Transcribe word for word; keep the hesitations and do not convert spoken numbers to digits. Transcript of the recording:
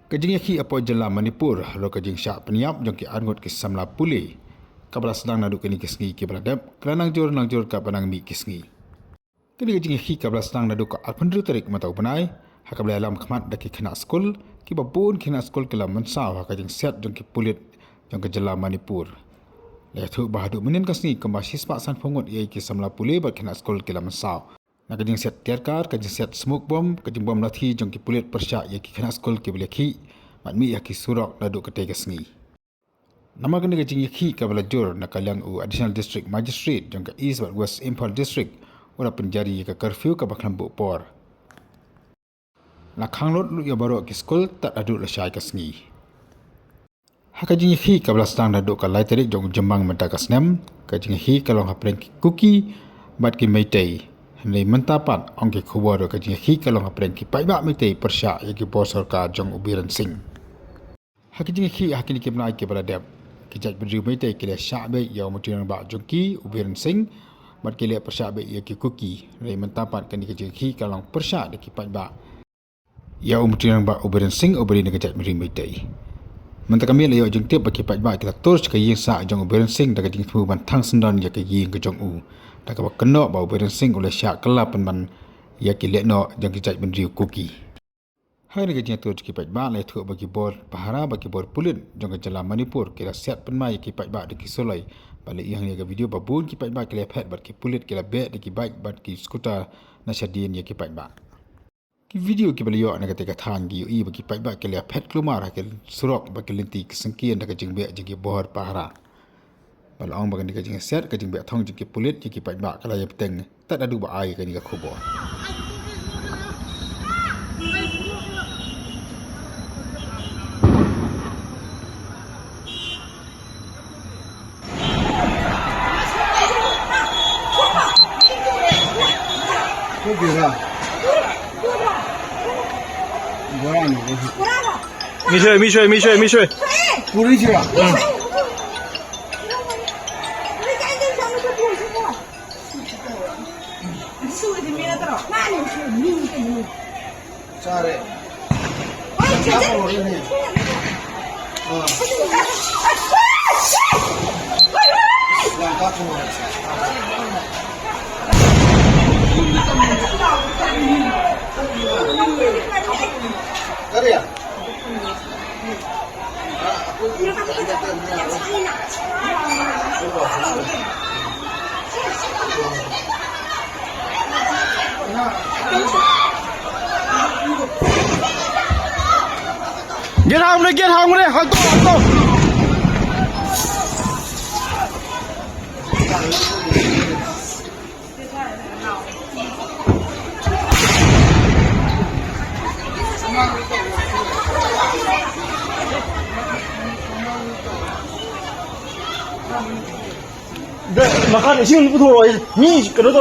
Ka jingïakhih hapoh jylla Manipur halor ka jingshah pynïap jong ki arngut ki samla pule kaba la sdang naduh kine ki sngi kiba la dep, ka la nang jur nang jur kaba nang mih ki sngi. Kane ka jingïakhih kaba la sdang naduh ka arphew hynriew tarik mynta u bnai, ha kaba la ïalam khmat da ki khynnah skul, kiba bun khynnah skul ki la mynsaw ha ka jingsiat jong ki pulit jong ka jylla Manipur. La ïathuh ba haduh mynhynnin ka sngi kumba shispah sanphew ngut ïa ki samla pule bad khynnah skul ki la mynsaw na ka jingsiat tear gas, ka jingsiat smoke bomb, ka jingbom lathi jong ki pulit pyrshah ïa ki khynnah skul kiba la ïakhih bad mih ha ki surok naduh katei ka sngi. Namar kane ka jingïakhih kaba la jur, na ka liang u Additional District Magistrate jong ka East bad West Imphal District u la pynjari ïa ka curfew kaba khlem buh por. La khang lut lut ïa baroh ki skul tad haduh lashai ka sngi. Ha ka jingïakhih kaba la sdang naduh ka lai tarik jong u Jymmang mynta ka snem, ka jingïakhih ka long hapdeng ki Kuki bad ki Meitei. Hynrei mynta pat ong ki khubor ka jingïakhih ka long hapdeng ki paidbah Meitei pyrshah ïa ki bor sorkar jong u Biren Singh. Ha ka jingïakhih ha kine ki bnai kiba la dep, ki jaitbynriew Meitei ki la shah beit ïa u Myntri Rangbah jong ki u Biren Singh bad ki la pyrshah beit ïa ki Kuki. Hynrei mynta pat kane ka jingïakhih ka long pyrshah da ki paidbah ïa u Myntri Rangbah u Biren Singh uba dei na ka jaitbynriew Meitei. Mynta ka miet la ïoh jingtip ba ki paidbah ki la tur sha ka ïing sah jong u Biren Singh da ka jingthmu ban thang syndon ïa ka ïing ka jong u, da kaba kynnoh ba u Biren Singh u la shah kylla pynban ïa ki lehnoh jong ki jaitbynriew Kuki. Ha kane ka jingïatur jong ki paidbah la ïathuh ba ki bor pahara bad ki bor pulit jong ka jylla Manipur ki la siat pynmai ïa ki paidbah da ki suloi. Bad la ïohi ïa ka video ba bun ki paidbah ki la phet bad ki pulit ki la beh da ki bike bad ki scooter na shadien ïa ki paidbah. Ki video kiba la ïoh na katei ka thaiñ ki ïohi ba ki paidbah ki la phet kulmar ha ki surok bad ki lynti ki syngkien da ka jingbeh jong ki bor pahara. Ba la ong ba kane ka jingsiat, ka jingbeh thong jong ki pulit ïa ki paidbah ka la ïa bteng tad haduh ba ai kane ka khubor. Michel, Michel, Michel, Michel. Get hungry, get hungry, hanto, hanto. Makan isi pun tu ni kena tu.